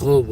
Хуб,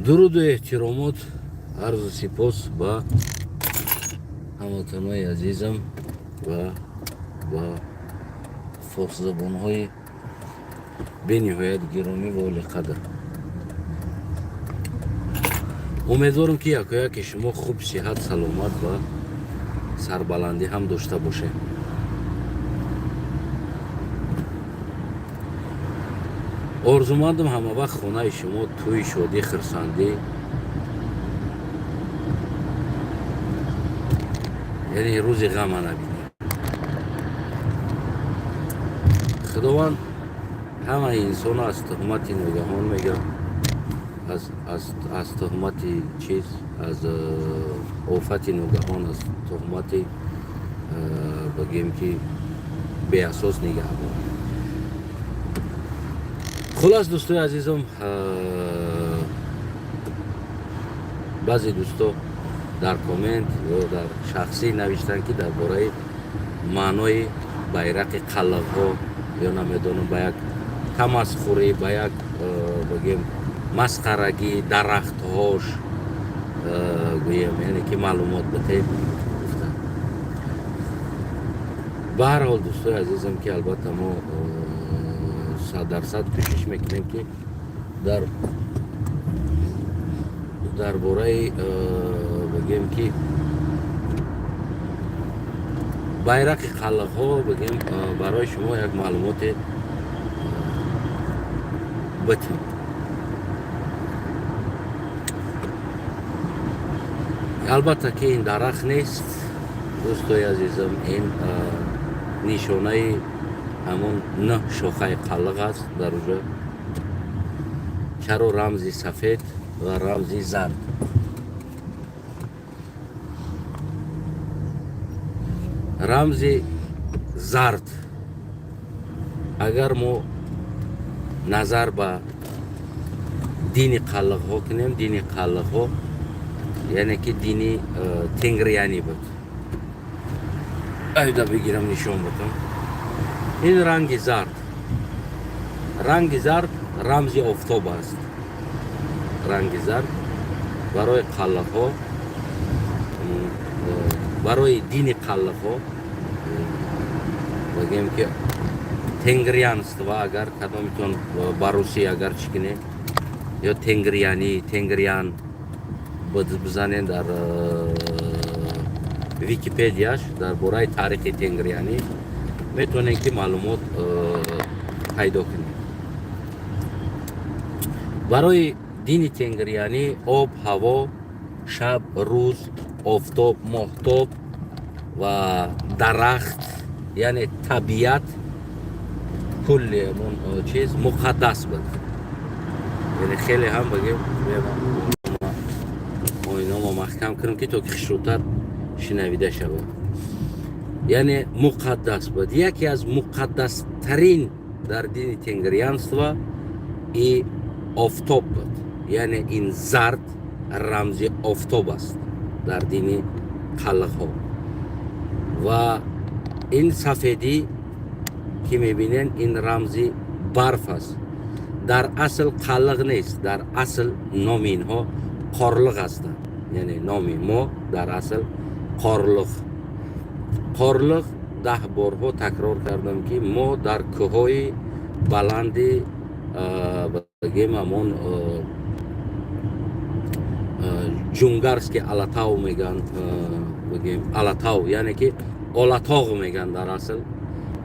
дуруду эҳтиромот, арзу сипос ба ҳамватанои азизам ва ба форсзабонҳои бениҳоят гиромӣ ва олиқадр. Умедворам, ки якояки шумо хуб, сиҳат, саломат ва сарбаландӣ ҳам дошта бошед. Орзумандам, ҳамавақт хонаи шумо тӯи шодӣ, хирсандӣ, яъне рӯзи ғама набинед. Худованд ҳамаи инсонро аз туҳмати ногаҳон, мегӯям, аз туҳмати чиз, аз офати ногаҳон, аз туҳмати, бигем, ки беасос нигаҳ дорад. Хулас, дӯстои азизам, баъзе дӯсто дар коммент ё дар шахсӣ навиштанд, ки дар бораи маънои байрақи қаллиқҳо ё намедонам, ба як тамасхурӣ, ба як, бигем, масхарагӣ дарахтҳош гӯем, яъне ки маълумот битем, гуфтанд. Ба ҳар ҳол, дӯстои азизам, ки албатта мо 100% кӯшиш мекунем, ки дар бораи, бигем, ки байрақи қаллиқҳо, бигем, барои шумо як маълумоте битем. Албатта ки ин дарахт нест, дӯстои азизам, ин нишонаи ҳамон нӯҳ шохаи қаллиқ аст. Дар уҷо чаро рамзи сафед ва рамзи зард? Рамзи зард, агар мо назар ба дини қаллиқҳо кунем, дини қаллиқҳо, яъне ки дини тенгриянӣ буд. Айда бигирам, нишон бутам. Ин ранги зард, ранги зард рамзи офтоб аст. Ранги зард барои қаллиқҳо, барои дини қаллиқҳо, бигем, ки тенгрианство, агар кадомитон ба русӣ агар чӣ кунед ё тенгриянӣ, тенгриан бизанед дар Википедияш, дар бораи таърихи тенгриянӣ метавонед, ки маълумот пайдо кунед. Барои дини тенгриянӣ об, ҳаво, шаб, рӯз, офтоб, моҳтоб ва дарахт, яъне табиат, кулли ҳамон чиз муқаддас буд. Яъне хеле ҳам, бигем, оиномо маҳкам кунем, ки то ки хушрӯтар шинавида шавад. Яъне муқаддас буд. Яке аз муқаддастарин дар дини тенгрианство и офтоб буд. Яъне ин зард рамзи офтоб аст дар дини қаллиқҳо. Ва ин сафедӣ, ки мебинен, ин рамзи барф аст. Дар асл қаллиқ нест, дар асл номи инҳо қорлиқ ҳастанд. Яъне номи мо дар асл қорлиқ, қорлиқ. 10 борҳо такрор кардам, ки мо дар кӯҳҳои баланди, бигем, ҳамон Ҷунгарский Алатау мегӯянд, бигем, Алатау, яъне ки Олатоғ мегӯянд. Дар асл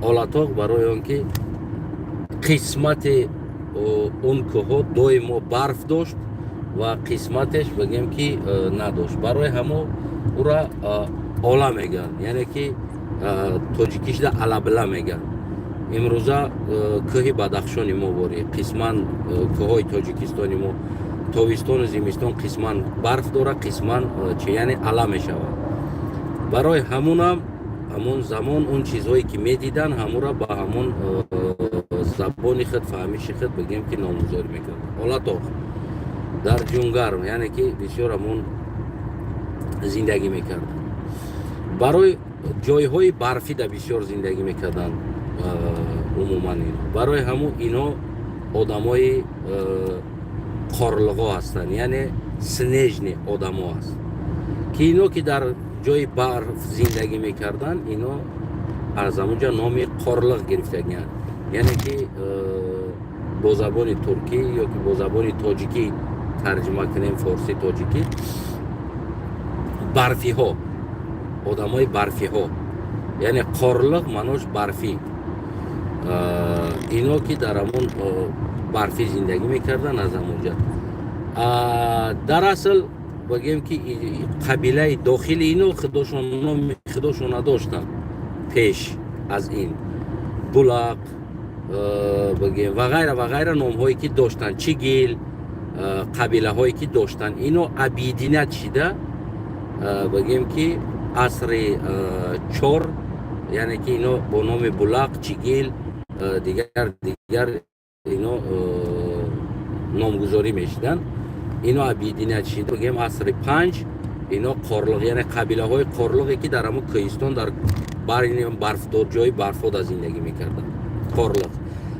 Олатоғ, барои он ки қисмати он кӯҳҳо доимо барф дошт ва қисматеш, бигем, ки надошт. Барои ҳамо ура ола мегӯянд, яъне ки тоҷикишда алабила мегӯянд. Имрӯза кӯҳи Бадахшони мо борӣ, қисман кӯҳҳои Тоҷикистони мо тобистону зимистон қисман барф дорад, қисман чи, яъне ала мешавад. Барои ҳамунам ҳамон замон он чизҳое ки медиданд, ҳамура ба ҳамон забони худ, фаҳмиши худ, бигем, ки номгузорӣ мекарданд, Олатоғ. Дар Ҷунгар, яъне ки бисёр ҳамон зиндагӣ мекарданд. Барои ҷойҳои барфида бисёр зиндагӣ мекарданд умуман ино. Барои ҳамун ино одамои қорлиғо ҳастанд, яъне снежный одамо аст, ки ино ки дар ҷои барф зиндагӣ мекарданд, ино аз ҳамунҷа номи қорлиғ гирифтагианд. Яъне ки бо забони туркӣ ё ки бо забони тоҷикӣ тарҷима кунем, форсӣ тоҷикӣ, барфиҳо, одамои барфиҳо, яъне қорлиғ маънош барфӣ. Ино ки дар ҳамон барфӣ зиндагӣ мекарданд, аз ҳамонҷа дар асл бигем ки қабилаи дохили ино худошон номи худошон надоштанд пеш аз ин, булақ бигем ва ғайра ва ғайра, номҳое ки доштанд, чигил, қабилаҳое ки доштанд, ино объединять шида, бигем ки асри чор, яъне ки ино бо номи булақ, чигил, дигар дигар ино номгузорӣ мешиданд. Ино объединять шида, бигем, асри панҷ ино қорлиғ, яъне қабилаҳои қорлиғе ки дар ҳамун кӯҳистон, дар барфдор, ҷои барфода зиндагӣ мекарданд. Қорлиғ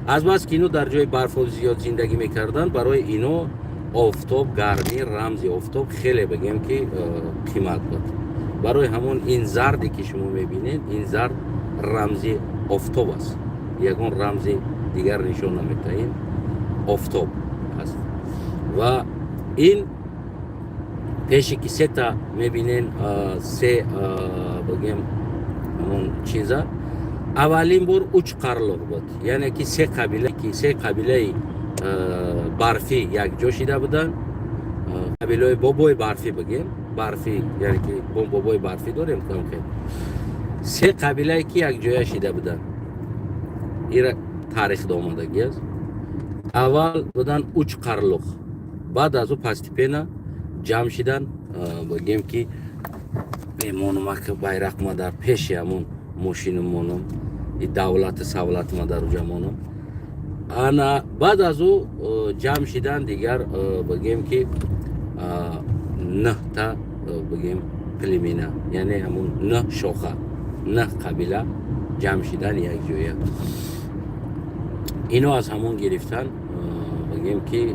азбаски ино дар ҷои барфо зиёд зиндагӣ мекарданд, барои ино офтоб, гармӣ, рамзи офтоб хеле, бигем ки, қимат буд. Барои ҳамон ин зарде ки шумо мебинед, ин зард рамзи офтоб аст, ягон рамзи дигар нишон наметаҳад, ин офтоб аст. Ва ин пеше ки сета мебинен, се, бигем, ҳамон чиза, аввалин бор уч қарлиғ буд, яъне ки се қабила, ки се қабилаи барфӣ якҷо шида буданд, қабилаи бобои барфӣ, бигем, барфӣ, яъне ки бобои барфӣ дорем, се қабилае ки якҷоя шида буданд. Ира таърихда омадагӣ аст. Аввал будан уч қарлуқ, баъд аз ӯ постепенно ҷамъ шидан, бигем ки мемонум, ак байрақма дар пеши ҳамон мошину монум, и давлати савлатма дар уҷа монум. Ана баъд аз ӯ ҷамъ шидан, дигар, бигем ки, нӯҳта, бигем, племена, яъне ҳамон нӯҳ шоха, нӯҳ қабила ҷамъ шидан якҷоя. Ино аз ҳамон гирифтан, бигем ки,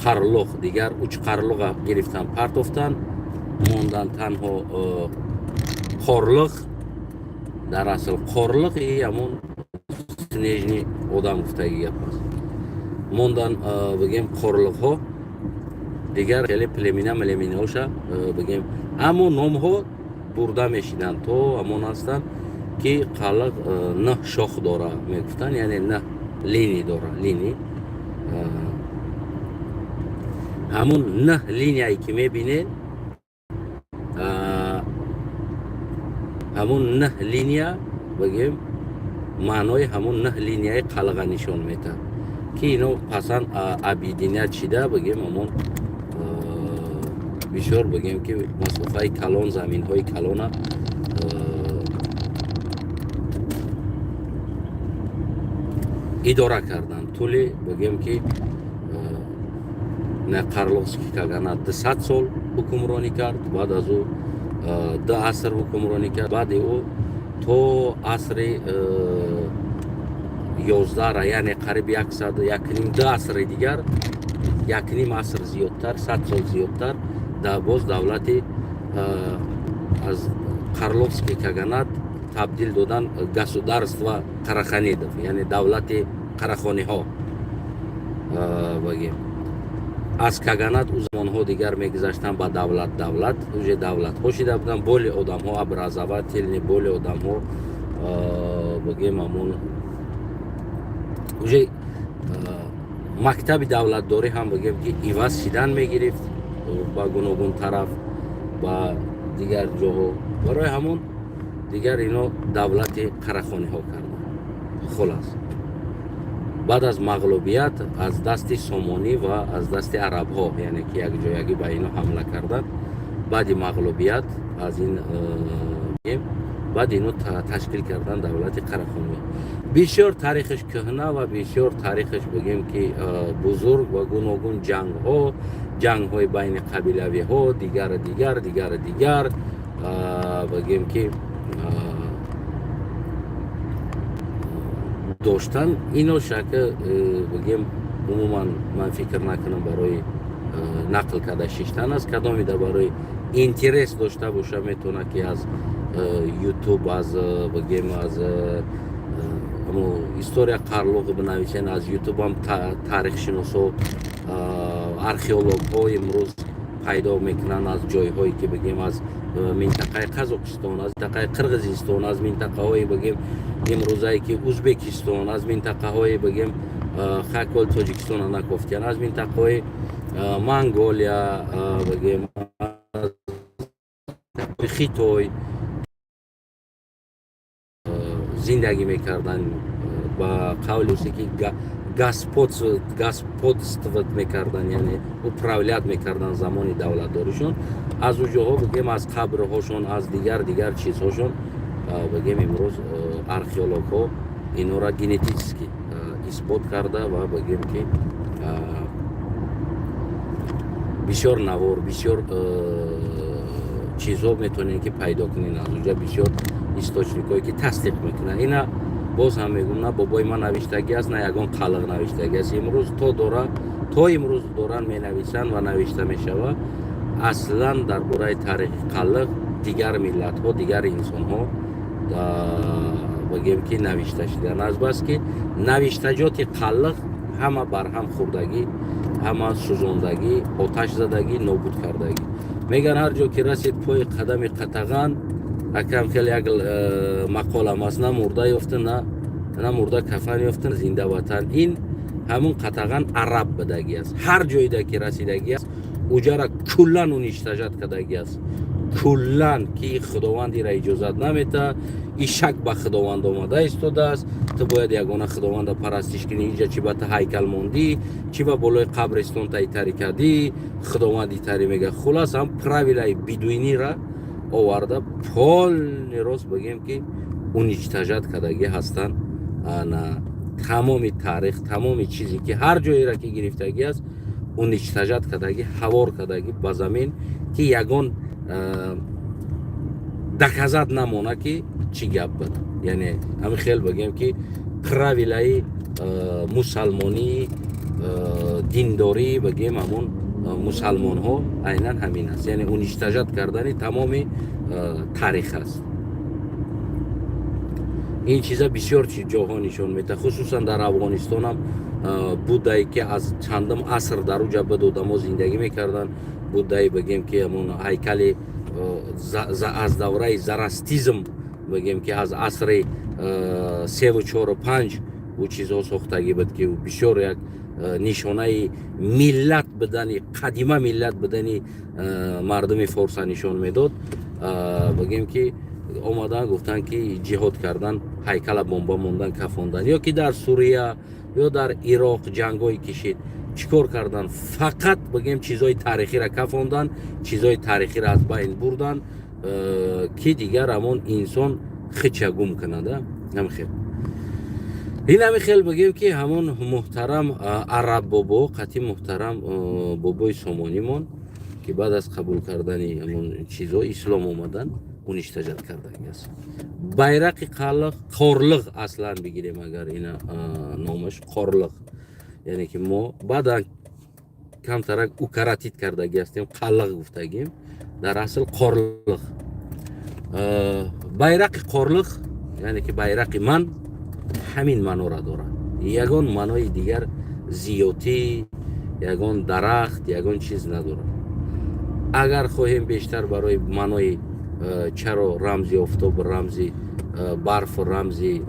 қарлуқ, дигар уч қарлуға гирифтан, партофтан, мондан танҳо қорлиқ. Дар асл қорлиқ и ҳамон снежный одам гуфтаги гап аст. Мондан, бигем, қорлиқҳо, дигар хеле племена млеминаоша, бигем, аммо номҳо бурда мешиданд, то ҳамон ҳастанд ки қалиқ нӯҳ шох дора мегуфтанд, яъне нӯҳ линия дора, линия. Ҳамун нӯҳ линияе ки мебинед, ҳамун нӯҳ линия, бигем, маънои ҳамун нӯҳ линияи қалға нишон метаҳад, ки ино пасан объединять шида, бигем, ҳамон бисёр, бигем ки, масофаи калон, заминҳои калона идора карданд. Тӯли, бигем ки, на Қарлуқский каганат 200 сол ҳукмронӣ кард, баъд аз ӯ 2 аср ҳукмронӣ кард, баъди ӯ то асри 11-ра, яъне қариб яксад якним ду асри дигар, якним аср зиёдтар, 100 сол зиёдтар боз давлати аз Қарлуқский каганат табдил додан государство Караханидов, яъне давлати қарахониҳо, бигем. Аз каганат ӯ замонҳо дигар мегузаштанд ба давлат, давлат уже давлатҳо шида буданд, боли одамҳо образовательный, боли одамҳо, бигем, ҳамон уже мактаби давлатдорӣ ҳам, бигем ки, иваз шидан мегирифт ба гуногун тараф, ба дигар ҷоҳо. Барои ҳамон дигар ино давлати қарахониҳо карданд. Хулас, баъд аз мағлубият аз дасти сомонӣ ва аз дасти арабҳо, яъне ки якҷоягӣ ба ино ҳамла карданд, баъди мағлубият аз ин, баъд ино ташкил кардан давлати қарахонӣ. Бисёр таърихаш кӯҳна ва бисёр таърихаш, бигем ки, бузург ва гуногун ҷангҳо, ҷангҳои байни қабилавиҳо, дигар дигар дигар дигар. Бигем, ки доштан ино шака, бигем, умуман ман фикр накунам барои нақл карда шиштан аст. Кадомида барои интерес дошта боша, метавонад, ки аз Ютуб, аз, бигем, аз история Қарлуқ бинависен. Аз Ютубам таърихшиносо, археологҳо имрӯз пайдо мекунанд аз ҷойҳое, ки, бигем, аз минтақаи Қазоқистон, аз минтақаи Қирғизистон, аз минтақаҳои, бигем, имрӯзае ки Узбекистон, аз минтақаҳои, бигем, хакол Тоҷикистона накофтиян, аз минтақаҳои Монголия, бигем, Хитой зиндагӣ мекарданд. Ба қавли усе ки господствовать мекарданд, яъне управлять мекарданд замони давлатдоришон. Аз уҷоҳо, бигем, аз қабрҳошон, аз дигар чизҳошон, бигем, имрӯз археологҳо инора генетически исбот карда ва, бигем, ки бисёр навор, бисёр чизҳо метавонем, ки пайдо кунем аз уҷа, бисёр источникҳое, ки тасдиқ мекунанд. Ина боз ҳам мегӯм, на бобои ман навиштагӣ аст, на ягон қалиқ навиштагӣ аст. Имрӯз то дора, то имрӯз доранд, менависанд ва навишта мешавад. Аслан дар бораи таърихи қалиқ дигар миллатҳо, дигар инсонҳо, бигем, ки навишта шудан. Азбаски навиштаҷоти қалиқ ҳама барҳам хӯрдагӣ, ҳама сӯзондагӣ, оташ задагӣ, нобуд кардагӣ. Меган, ҳар ҷо ки расид пои қадами қатаған, акам хеле як мақолам аст: на мурда ёфта, на мурда кафан ёфта, зинда ватан. Ин ҳамун қатаған араб будагӣ аст. Ҳар ҷоида ки расидагӣ аст, уҷара куллан уничтожать кардагӣ аст, куллан, ки Худованд ира иҷозат намета. И шак ба Худованд омада истодааст. Ту бояд ягона Худованда парастиш кунӣ. Инҷа чи ба ту ҳайкал мондӣ, чи ба болои қабристон таитарӣ кардӣ, Худованд итарӣ мега. Хулас, ҳам правилаи бедуинира оварда, полный рост, бигем, ки уничтожать кардагӣ ҳастанд. Ана тамоми таърих, тамоми чизе ки ҳар ҷоеро ки гирифтагӣ аст, уничтожать кардагӣ, ҳавор кардагӣ ба замин, ки ягон доказать намона, ки чӣ гап буд. Яъне ҳамин хел, бигем, ки правилаи мусалмонӣ, диндорӣ, бигем, ҳамун мусалмонҳо айнан ҳамин аст, яъне уничтожать кардани тамоми таърих аст. Ин чиза бисёр ҷоҳо нишон медиҳад, хусусан дар Афғонистонам буддае, ки аз чандум аср дар уҷа буд, одамо зиндагӣ мекарданд. Буддае, бигем, ки ҳамун ҳайкали аз давраи зороастризм, бигем, ки аз асри севу чору панҷ ӯ чизҳо сохтагӣ буд, ки бисёр як нишонаи миллат будани, қадима миллат будани мардуми форса нишон медод. Бигем, ки омадан, гуфтанд, ки ҷиҳод кардан, ҳайкала бомба мондан, кафондан. Ё ки дар Сурия ё дар Ироқ ҷангҳое кишид, чӣ кор кардан? Фақат, бигем, чизҳои таърихиро кафондан, чизҳои таърихиро аз байн бурдан, ки дигар ҳамон инсон хича гум кунада. Ҳамихел ин, ҳами хел, бигем, ки ҳамон муҳтарам араб бобо қати муҳтарам бобои сомонимон, ки баъд аз қабул кардани ҳамон чизҳо ислом омадан, уничтожать кардагӣ аст. Байрақи қалиқ, қорлиқ, аслан бигирем агар, ина номаш қорлиқ, яъне ки мо баъдан камтарак укоротить кардагӣ ҳастем, қалиқ гуфтагим, дар асл қорлиқ. Байрақи қорлиқ, яъне ки байрақи ман ҳамин маънора дорад. Ягон маънои дигар, зиётӣ, ягон дарахт, ягон чиз надорад. Агар хоҳем бештар барои маънои чаро рамзи офтоб, рамзи барфу рамзи,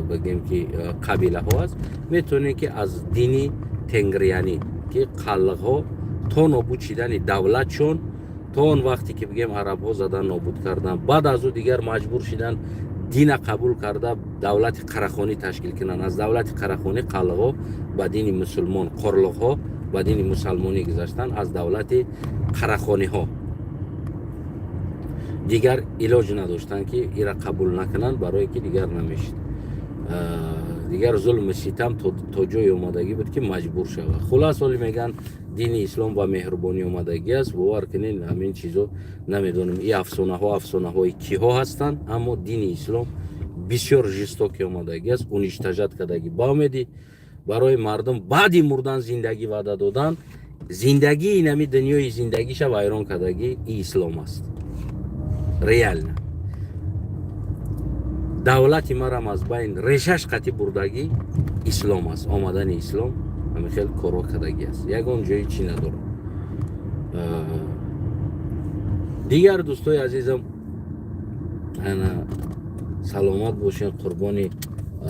бигем, ки қабилаҳо аст, метавонем, ки аз дини тенгриянӣ, ки қаллиқҳо то нобуд шидани давлатшон, то он вақте ки, бигем, арабҳо задан, нобуд кардан, баъд аз ӯ дигар маҷбур шидан дина қабул карда, давлати Қарахонӣ ташкил кунанд. Аз давлати Қарахонӣ қаллиқҳо ба дини мусулмон, қорлиқҳо ба дини мусалмонӣ гузаштанд аз давлати Қарахониҳо. Дигар илоҷ надоштанд, ки ира қабул накунанд, барое ки дигар намешид. Дигар зулму ситам то ҷое омадагӣ буд, ки маҷбур шавад. Хулас, оли мегӯянд. Дини ислом ба меҳрубонӣ омадагӣ аст. Бовар кунед, ҳамин чизо, намедонам, и афсонаҳо афсонаҳои киҳо ҳастанд, аммо дини ислом бисёр жестокий омадагӣ аст, уничтожать кардагӣ. Ба умеди барои мардум баъди мурдан зиндагӣ ваъда додан, зиндагии инами дунёи зиндагиша вайрон кардагӣ и ислом аст. Реально давлати марам аз байн решаш қатӣ бурдагӣ ислом аст. Омадани ислом ҳамин хел корҳо кардагӣ аст, ягон ҷои чӣ надорад. Дигар, дӯстои азизам, ана саломат бошед. Қурбони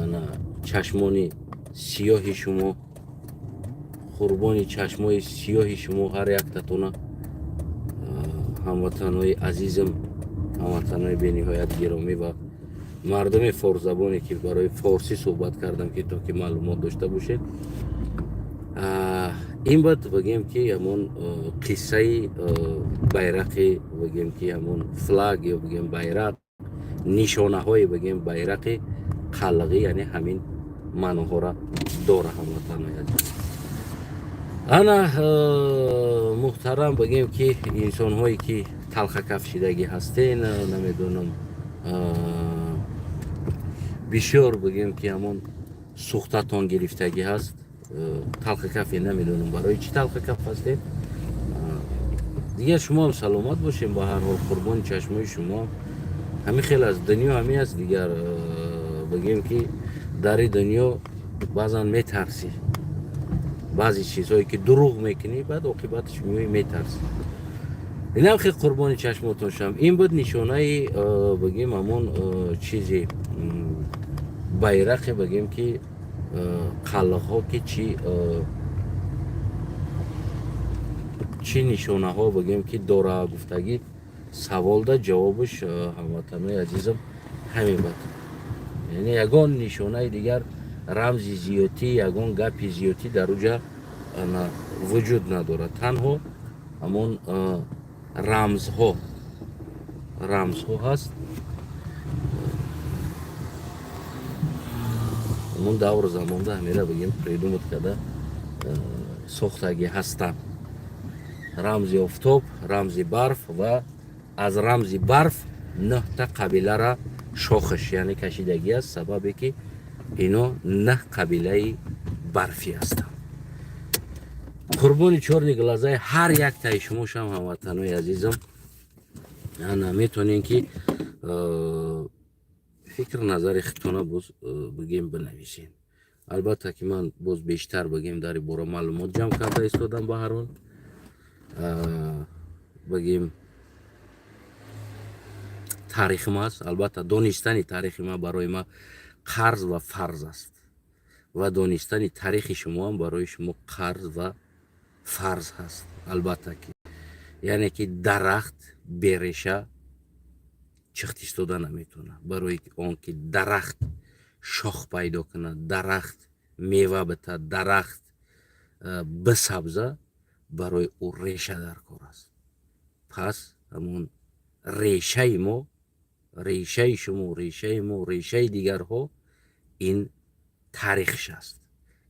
ана чашмони сиёҳи шумо, қурбони чашмои сиёҳи шумо ҳар яктатона, ҳамватанҳои азизам, ҳамватанҳои бениҳоят гиромӣ ва мардуми форсзабоне, ки барои форсӣ суҳбат кардам, ки то ки маълумот дошта бошед. Ин бад бигем, ки ҳамон қиссаи байрақи, бигем, ки ҳамон флаг ё бигем байрақ, нишонаҳое, бигем, байрақи қалғӣ, яъне ҳамин маъноҳоро дора. Ҳамватанои азиз, ана муҳтарам, бигем, ки инсонҳое ки талхакафшидагӣ ҳастен, намедонам, бисёр, бигем, ки ҳамон сӯхтатон гирифтагӣ ҳаст, талхакафе, намедонам, барои чӣ талхакаф ҳастед. Дигар шумоам саломат бошем. Ба ҳар ҳол, қурбони чашмои шумо. Ҳамин хел аз дунё ҳамин аст. Дигар, бигем, ки дар ин дунё баъзан метарсӣ, баъзе чизҳое ки дурӯғ мекунӣ, баъд оқибаташ меои, метарсӣ. Инам хел қурбони чашмотон шавам. Ин буд нишонаи, бигем, ҳамон чизи байрақе, бигем, ки қалғҳо, ки чӣ нишонаҳо, бигем, ки дора гуфтагӣ саволда ҷавобаш, ҳамватанои азизам, ҳамин буд. Яъне ягон нишонаи дигар, рамзи зиётӣ, ягон гапи зиётӣ дар уҷа вуҷуд надорад. Танҳо ҳамон рамзҳо ҳаст. Ҳамон давру замонда ҳамера, бигем, придумать карда сохтагӣ ҳастанд: рамзи офтоб, рамзи барф ва аз рамзи барф нӯҳта қабилара шохаш, яъне кашидагӣ аст, сабабе ки ино 9 қабилаи барфӣ ҳастанд. Қурбони чёрный глазаи ҳар яктаи шумо шам, ҳамватанои азизам. Ана метавонем, ки фикр назари худтона боз, бигем, бинависем. Албатта, ки ман боз бештар, бигем, дар ин бора маълумот ҷамъ карда истодам. Ба ҳар ҳол, бигем, таърихим аст. Албатта, донистани таърихи ман барои ман қарз ва фарз аст ва донистани таърихи шумоам барои шумо қарз ва фарз ҳаст. Албатта, ки яъне ки дарахт береша чихт истода наметавонад. Барои он ки дарахт шох пайдо кунад, дарахт мева битад, дарахт бисабза, барои ӯ реша дар кор аст. Пас ҳамон решаи мо, решаи шумо, решаи мо, решаи дигарҳо ин таърихш аст,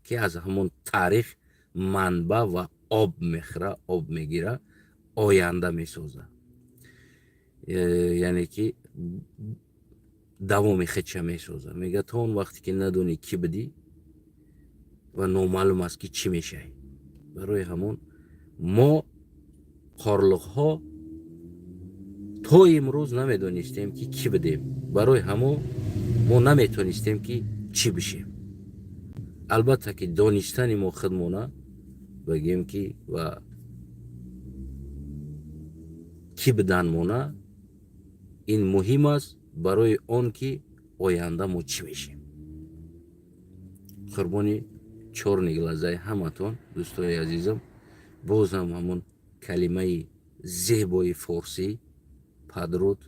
ки аз ҳамон таърих манбаъ ва об мехӯра, об мегира, оянда месоза, яъне ки давоми худша месоза. Мега, то он вақте ки надонӣ, кӣ будӣ ва номаълум аст, ки чӣ мешавӣ. Барои ҳамон мо қорлуқҳо то имрӯз намедонистем, ки кӣ будем. Барои ҳамон мо наметонистем, ки чӣ бишем. Албатта, ки донистани мо худмона, бигем, ки ва кӣ буданмона ин муҳим аст барои он ки оянда мо чӣ мешем. Қурбони чёрный глазаи ҳаматон, дӯстои азизам. Бозам ҳамон калимаи зебои форсӣ: падруд,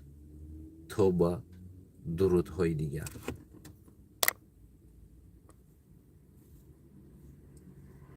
то ба дурудҳои дигар.